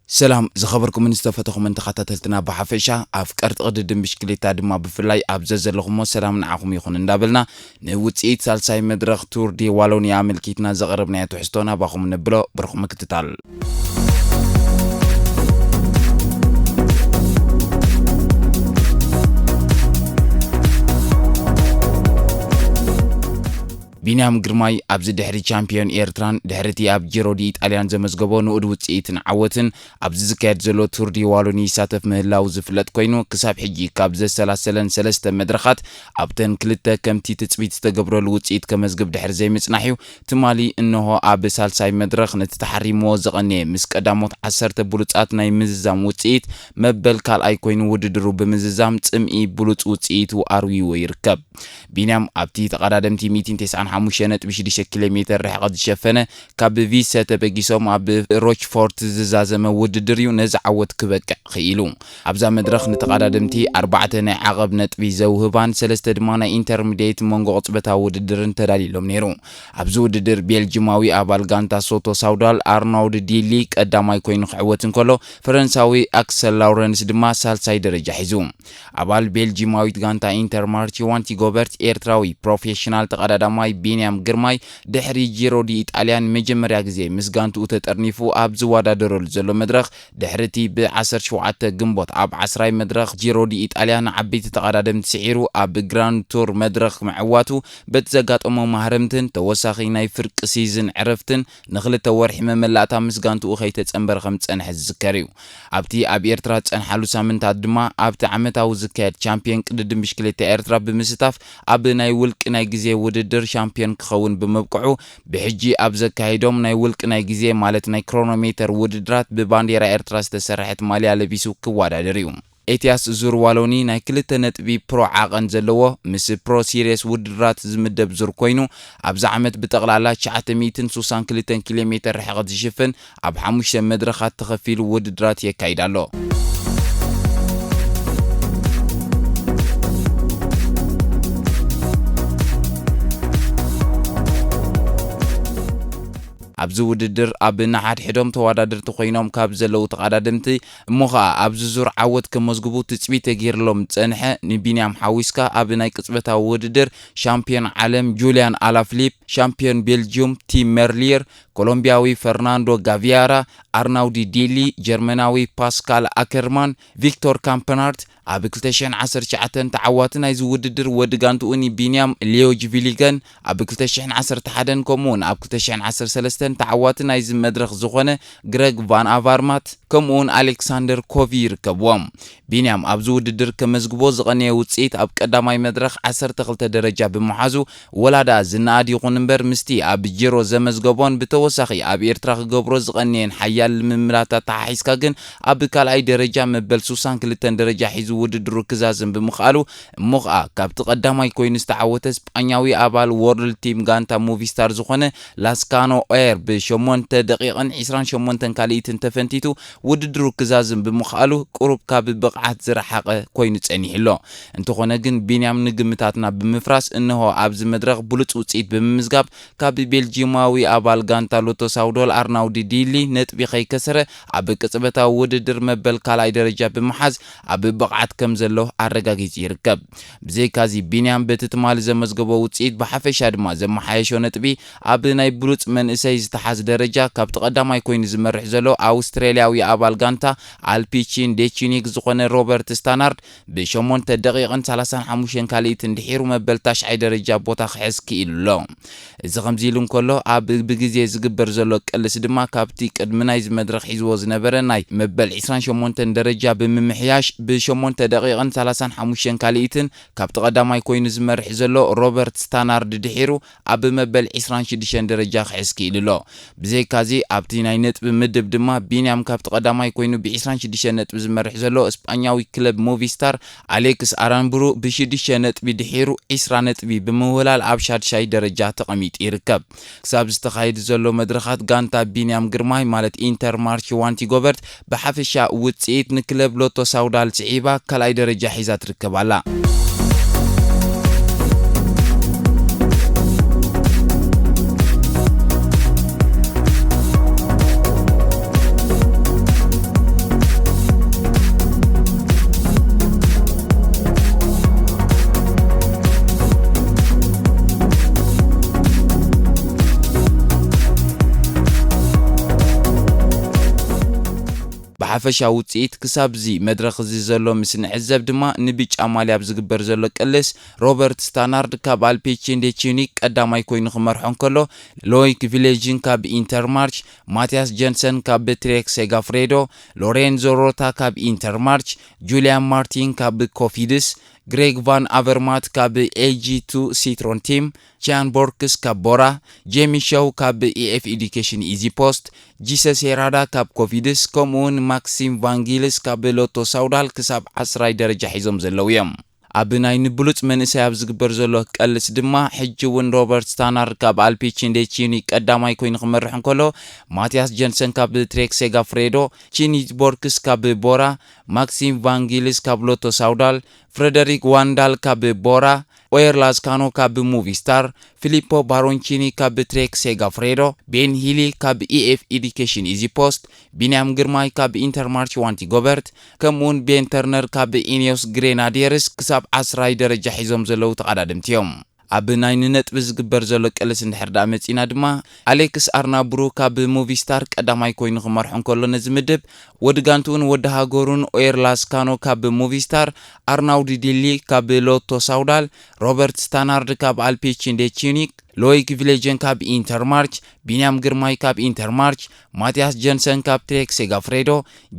ሰላም ዝኸበርኩምን ዝተፈተኹምን ተኸታተልትና ብሓፈሻ፣ ኣፍቀርቲ ቅድድም ብሽክሌታ ድማ ብፍላይ፣ ኣብ ዘዘለኹሞ ሰላም ንዓኹም ይኹን እንዳበልና፣ ንውጽኢት ሳልሳይ መድረኽ ቱር ዲ ዋሎኒያ ኣመልኪትና ዘቕረብናዮ ትሕዝቶ ናባኹም ነብሎ። ብሩኽ ምክትታል። ቢንያም ግርማይ ኣብዚ ድሕሪ ቻምፒዮን ኤርትራን ድሕሪቲ ኣብ ጂሮ ዲ ኢጣልያን ዘመዝገቦ ንኡድ ውጽኢትን ዓወትን፣ ኣብዚ ዝካየድ ዘሎ ቱር ዲ ዋሎኒ ይሳተፍ ምህላው ዝፍለጥ ኮይኑ፣ ክሳብ ሕጂ ካብ ዘሰላሰለን ሰለስተ መድረኻት ኣብተን ክልተ ከምቲ ትጽቢት ዝተገብረሉ ውጽኢት ከመዝግብ ድሕሪ ዘይምጽናሕ'ዩ። ትማሊ እንሆ ኣብ ሳልሳይ መድረኽ ነቲ ተሓሪምዎ ዝቐነየ ምስ ቀዳሞት ዓሰርተ ብሉጻት ናይ ምዝዛም ውጽኢት መበል ካልኣይ ኮይኑ ውድድሩ ብምዝዛም ጽምኢ ብሉጽ ውጽኢቱ ኣርዊዎ ይርከብ። ቢንያም ኣብቲ ተቐዳደምቲ ሚእትን ተስዓን ሓሙሽተ ነጥቢ ሽዱሽተ ኪሎ ሜተር ርሕቐት ዝሸፈነ ካብ ቪሰ ተበጊሶም ኣብ ሮችፎርት ዝዛዘመ ውድድር እዩ ነዚ ዓወት ክበቅዕ ክኢሉ። ኣብዛ መድረኽ ንተቐዳደምቲ ኣርባዕተ ናይ ዓቐብ ነጥቢ ዘውህባን ሰለስተ ድማ ናይ ኢንተርሚዲየት መንጎ ቅጽበታዊ ውድድርን ተዳልዩሎም ነይሩ። ኣብዚ ውድድር ቤልጂማዊ ኣባል ጋንታ ሶቶ ሳውዳል ኣርናውድ ዲሊ ቀዳማይ ኮይኑ ክዕወት እንከሎ፣ ፈረንሳዊ ኣክሰል ላውረንስ ድማ ሳልሳይ ደረጃ ሒዙ። ኣባል ቤልጂማዊት ጋንታ ኢንተር ማርች ዋንቲ ጎበርት፣ ኤርትራዊ ፕሮፌሽናል ተቐዳዳማይ ቢንያም ግርማይ ድሕሪ ጂሮ ዲ ኢጣልያን መጀመርያ ግዜ ምስ ጋንትኡ ተጠርኒፉ ኣብ ዝወዳደረሉ ዘሎ መድረኽ፣ ድሕሪቲ ብ ዓሰርተ ሸውዓተ ግንቦት ኣብ ዓስራይ መድረኽ ጂሮ ዲ ኢጣልያ ንዓበይቲ ተቐዳደምቲ ስዒሩ ኣብ ግራንድ ቱር መድረኽ ምዕዋቱ፣ በቲ ዘጋጠሞ ማህረምትን ተወሳኺ ናይ ፍርቂ ሲዝን ዕረፍትን ንኽልተ ወርሒ መመላእታ ምስ ጋንትኡ ከይተጸንበረ ከም ዝጸንሐ ዝዝከር እዩ። ኣብቲ ኣብ ኤርትራ ዝጸንሓሉ ሳምንታት ድማ ኣብቲ ዓመታዊ ዝካየድ ቻምፒዮን ቅድድም ብሽክሌታ ኤርትራ ብምስታፍ ኣብ ናይ ውልቂ ናይ ግዜ ውድድር ሻምፒዮን ክኸውን ብምብቅዑ፣ ብሕጂ ኣብ ዘካየዶም ናይ ውልቂ ናይ ግዜ ማለት ናይ ክሮኖሜተር ውድድራት ብባንዴራ ኤርትራ ዝተሰርሐት ማልያ ለቢሱ ክወዳደር እዩ። ኤትያስ ዙር ዋሎኒ ናይ ክልተ ነጥቢ ፕሮ ዓቐን ዘለዎ ምስ ፕሮ ሲሪየስ ውድድራት ዝምደብ ዙር ኮይኑ፣ ኣብዚ ዓመት ብጠቕላላ ትሽዓተ ሚእትን ስሳን ክልተን ኪሎ ሜተር ርሕቐት ዝሽፍን ኣብ ሓሙሽተ መድረኻት ተኸፊሉ ውድድራት የካይድ ኣሎ። ኣብዚ ውድድር ኣብ ነሓድሕዶም ተወዳደርቲ ኮይኖም ካብ ዘለዉ ተቐዳደምቲ እሞ ኸኣ ኣብዚ ዙር ዓወት ከመዝግቡ ትጽቢት ተገይርሎም ዝጸንሐ ንቢንያም ሓዊስካ ኣብ ናይ ቅጽበታዊ ውድድር ሻምፒዮን ዓለም ጁልያን ኣላፍሊፕ፣ ሻምፒዮን ቤልጅዩም ቲም መርሊር፣ ኮሎምቢያዊ ፈርናንዶ ጋቪያራ፣ ኣርናውዲ ዲሊ፣ ጀርመናዊ ፓስካል ኣከርማን፣ ቪክቶር ካምፐናርት፣ ኣብ ክልተ ሽሕን ዓሰርተ ትሽዓተን ተዓዋቲ ናይዚ ውድድር ወዲ ጋንትኡ ንቢንያም ሊዮጅ ቪሊገን፣ ኣብ ክልተ ሽሕን ዓሰርተ ሓደን ከምኡውን ኣብ ክልተ ሽሕን ዓሰርተ ሰለስተን ተዓዋቲ ናይዚ መድረኽ ዝኾነ ግረግ ቫን ኣቫርማት ከምኡውን ኣሌክሳንደር ኮቪ ይርከብዎም። ቢንያም ኣብዚ ውድድር ከመዝግቦ ዝቐነየ ውጽኢት ኣብ ቀዳማይ መድረኽ ዓሰርተ ክልተ ደረጃ ብምሓዙ፣ ወላ ደኣ ዝነኣድ ይኹን እምበር ምስቲ ኣብ ጂሮ ዘመዝገቦን ብተወሳኺ ኣብ ኤርትራ ክገብሮ ዝቐነየን ሓያል ልምምዳት ኣተሓሒዝካ ግን ኣብ ካልኣይ ደረጃ መበል ስሳን ክልተን ደረጃ ሒዙ ውድድሩ ክዛዝም ብምኽኣሉ እሞ ኸኣ ካብቲ ቀዳማይ ኮይኑ ዝተዓወተ ስጳኛዊ ኣባል ወርልድ ቲም ጋንታ ሙቪስታር ዝኾነ ላስካኖ ኤር ብሸሞንተ ደቂቕን ዕስራን ሸሞንተን ካልኢትን ተፈንቲቱ ውድድሩ ክዛዝም ብምኽኣሉ ቁሩብ ካብ ብቕዓት ዝረሓቐ ኮይኑ ጸኒሑ ኣሎ። እንተኾነ ግን ቢንያም ንግምታትና ብምፍራስ እንሆ ኣብዚ መድረኽ ብሉጽ ውጽኢት ብምምዝጋብ ካብ ቤልጂማዊ ኣባል ጋንታ ሎቶ ሳውዶል ኣርናውዲ ዲሊ ነጥቢ ከይከሰረ ኣብ ቅጽበታዊ ውድድር መበል ካልኣይ ደረጃ ብምሓዝ ኣብ ብቕዓት ከም ዘሎ ኣረጋጊጹ ይርከብ። ብዘይካዚ ቢንያም በቲ ትማሊ ዘመዝገቦ ውጽኢት ብሓፈሻ ድማ ዘመሓየሾ ነጥቢ ኣብ ናይ ብሉጽ መንእሰይ ዝተሓዝ ደረጃ ካብቲ ቀዳማይ ኮይኑ ዝመርሕ ዘሎ ኣውስትራልያዊ ኣባል ጋንታ ኣልፒቺን ዴቺኒክ ዝኾነ ሮበርት ስታናርድ ብሸሞንተ ደቂቕን ሰላሳን ሓሙሽተን ካልኢትን ድሒሩ መበል ታሽዓይ ደረጃ ቦታ ክሕዝ ክኢሉ ኣሎ። እዚ ከምዚ ኢሉ እንከሎ ኣብ ብግዜ ዝግበር ዘሎ ቅልስ ድማ ካብቲ ቅድሚ ናይዚ መድረኽ ሒዝዎ ዝነበረ ናይ መበል ዕስራን ሸሞንተን ደረጃ ብምምሕያሽ ብሸሞንተ ደቂቕን ሰላሳን ሓሙሽተን ካልኢትን ካብቲ ቀዳማይ ኮይኑ ዝመርሕ ዘሎ ሮበርት ስታናርድ ድሒሩ ኣብ መበል ዕስራን ሽዱሽተን ደረጃ ክሕዝ ክኢሉ ኣሎ። ብዘይካዚ ኣብቲ ናይ ነጥቢ ምድብ ድማ ቢንያም ካብቲ ቀዳማይ ኮይኑ ብ ዕስራን ሽዱሽተን ነጥቢ ዝመርሕ ዘሎ እስጳኛዊ ክለብ ሞቪስታር ኣሌክስ ኣራንብሩ ብሽዱሽተ ነጥቢ ድሒሩ ዕስራ ነጥቢ ብምውህላል ኣብ ሻድሻይ ደረጃ ተቐሚጡ ይርከብ። ክሳብ ዝተኻየደ ዘሎ መድረኻት ጋንታ ቢንያም ግርማይ ማለት ኢንተር ማርች ዋንቲ ጎበርት ብሓፈሻ ውጽኢት ንክለብ ሎቶ ሳውዳል ስዒባ ካልኣይ ደረጃ ሒዛ ትርከብ ኣላ። ሓፈሻዊ ውጽኢት ክሳብ እዚ መድረኽ እዚ ዘሎ ምስ ንዕዘብ ድማ፣ ንብጫ ማልያ ኣብ ዝግበር ዘሎ ቅልስ፣ ሮበርት ስታናርድ ካብ ኣልፔቺ እንዴ ቺዩኒክ ቀዳማይ ኮይኑ ክመርሖ እንከሎ፣ ሎይክ ቪሌጅን ካብ ኢንተርማርች፣ ማቲያስ ጀንሰን ካብ ትሬክ ሴጋፍሬዶ፣ ሎሬንዞ ሮታ ካብ ኢንተርማርች፣ ጁልያን ማርቲን ካብ ኮፊድስ፣ ግሬግ ቫን ኣቨርማት ካብ ኤጂ ቱ ሲትሮን ቲም፣ ቺያን ቦርክስ ካብ ቦራ፣ ጄሚ ሸው ካብ ኢኤፍ ኤዱኬሽን ኢዚ ፖስት፣ ጂሰስ ሄራዳ ካብ ኮፊድስ፣ ከምኡ እውን ማክሲም ቫንጊልስ ካብ ሎቶ ሳውዳል ክሳብ ዓስራይ ደረጃ ሒዞም ዘለዉ እዮም። ኣብ ናይ ንብሉጽ መንእሰይ ኣብ ዝግበር ዘሎ ቀልስ ድማ፣ ሕጂ እውን ሮበርት ስታናር ካብ ኣልፔቺ እንዴ ቺዩኒክ ቀዳማይ ኮይኑ ክመርሕ እንከሎ፣ ማቲያስ ጀንሰን ካብ ትሬክ ሴጋፍሬዶ፣ ቺኒ ቦርክስ ካብ ቦራ፣ ማክሲም ቫንጊልስ ካብ ሎቶ ሳውዳል፣ ፍረደሪክ ዋንዳል ካብ ቦራ፣ ኦየር ላስካኖ ካብ ሙቪስታር፣ ፊሊፖ ባሮንቺኒ ካብ ትሬክ ሴጋፍሬዶ፣ ቤን ሂሊ ካብ ኢኤፍ ኤዱኬሽን ኢዚ ፖስት፣ ቢንያም ግርማይ ካብ ኢንተርማርች ዋንቲ ጎበርት፣ ከምኡውን ቤን ተርነር ካብ ኢኒዮስ ግሬናዲየርስ ክሳብ ዓስራይ ደረጃ ሒዞም ዘለዉ ተቐዳደምቲ እዮም። ኣብ ናይ ንነጥቢ ዝግበር ዘሎ ቅልስ እንድሕር ደኣ መጺና ድማ፣ ኣሌክስ ኣርናብሩ ካብ ሙቪስታር ቀዳማይ ኮይኑ ክመርሖ እንከሎ፣ ነዚ ምድብ ወዲ ጋንትኡን ወዲ ሃገሩን ኦየር ላስካኖ ካብ ሙቪስታር፣ ኣርናውድ ዲሊ ካብ ሎቶ ሳውዳል፣ ሮበርት ስታናርድ ካብ ኣልፔቺ እንዴ ቺዩኒክ፣ ሎይክ ቪሌጀን ካብ ኢንተርማርች፣ ቢንያም ግርማይ ካብ ኢንተርማርች፣ ማቲያስ ጀንሰን ካብ ትሬክ ሴጋፍሬዶ፣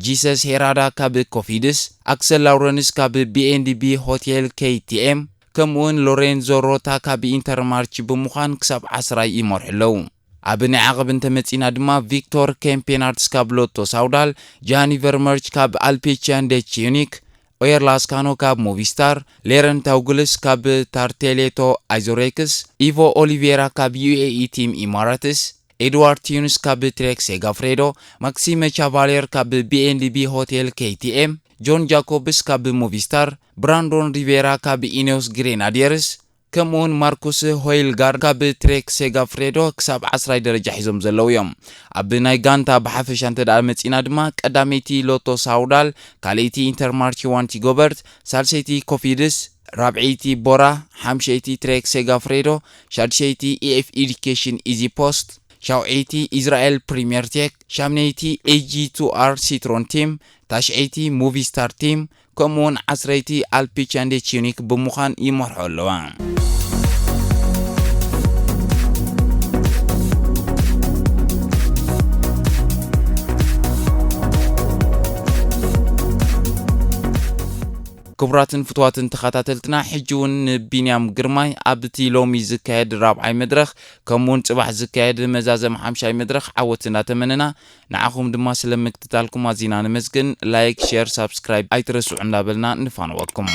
ጂሰስ ሄራዳ ካብ ኮፊድስ፣ ኣክሰል ላውረንስ ካብ ቢኤንዲቢ ሆቴል ኬቲኤም፣ ከምኡውን ሎሬንዞ ሮታ ካብ ኢንተርማርች ብምዃን ክሳብ ዓስራይ ይመርሑ ኣለዉ። ኣብ ናይ ዓቐብ እንተመጺና ድማ፣ ቪክቶር ኬምፔናርትስ ካብ ሎቶ ሳውዳል፣ ጃኒ ቨርመርች ካብ ኣልፔቺያ እንዴ ቺዩኒክ፣ ኦየር ላስካኖ ካብ ሞቪስታር፣ ሌረን ታውግልስ ካብ ታርቴሌቶ ኣይዞሬክስ፣ ኢቮ ኦሊቬራ ካብ ዩኤኢ ቲም ኢማራትስ፣ ኤድዋርድ ቲዩንስ ካብ ትሬክ ሴጋፍሬዶ፣ ማክሲመ ቻቫሌር ካብ ቢኤንዲቢ ሆቴል ኬቲኤም፣ ጆን ጃኮብስ ካብ ሞቪስታር፣ ብራንዶን ሪቬራ ካብ ኢኔዮስ ግሬናዲየርስ፣ ከምኡውን ማርኩስ ሆይልጋርድ ካብ ትሬክ ሴጋፍሬዶ ክሳብ ዓስራይ ደረጃ ሒዞም ዘለዉ እዮም። ኣብ ናይ ጋንታ ብሓፈሻ እንተ ደኣ መጺና ድማ፣ ቀዳመይቲ ሎቶ ሳውዳል፣ ካልኣይቲ ኢንተርማርች ዋንቲ ጎበርት፣ ሳልሰይቲ ኮፊድስ፣ ራብዐይቲ ቦራ፣ ሓምሸይቲ ትሬክ ሴጋፍሬዶ፣ ሻድሸይቲ ኢኤፍ ኤዱኬሽን ኢዚ ፖስት፣ ሻውዐይቲ ኢዝራኤል ፕሪምየር ቴክ፣ ሻምነይቲ ኤጂ ቱ ኣር ሲትሮን ቲም፣ ታሽዐይቲ ሙቪ ስታር ቲም፣ ከምኡውን ዓስረይቲ ኣልፒቻንዴ ቺዩኒክ ብምዃን ይመርሖ ኣለዋ። ክቡራትን ፍቱዋትን ተኸታተልትና፣ ሕጂ እውን ንቢንያም ግርማይ ኣብቲ ሎሚ ዝካየድ ራብዓይ መድረኽ፣ ከምኡውን ጽባሕ ዝካየድ መዛዘም ሓምሻይ መድረኽ ዓወት እናተመነና፣ ንዓኹም ድማ ስለ ምክትታልኩም ኣዚና ነመስግን። ላይክ፣ ሼር፣ ሳብስክራይብ ኣይትረስዑ እንዳበልና ንፋነወኩም።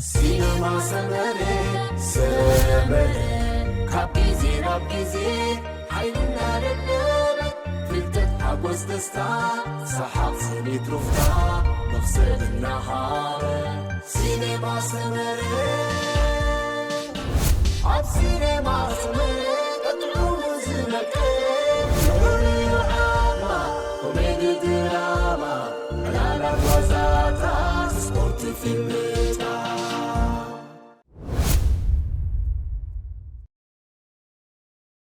ሲነማ ሰመረ፣ ሰመረ፣ ካብ ግዜ ናብ ግዜ ሓይልና ለለበ፣ ፍልጠት፣ ሓጎስ፣ ደስታ፣ ሰሓቕ፣ ስኒት፣ ሩፍታ፣ መኽሰብ እናሃበ። ሲነማ ሰመረ፣ ኣብ ሲነማ ሰመረ፣ ቀጥዑ ዝመቀ፣ ፍሉይ ዓማ፣ ኮሜዲ፣ ድራማ፣ ዕላላት፣ ዋዛታት፣ ስፖርት፣ ፊልም፣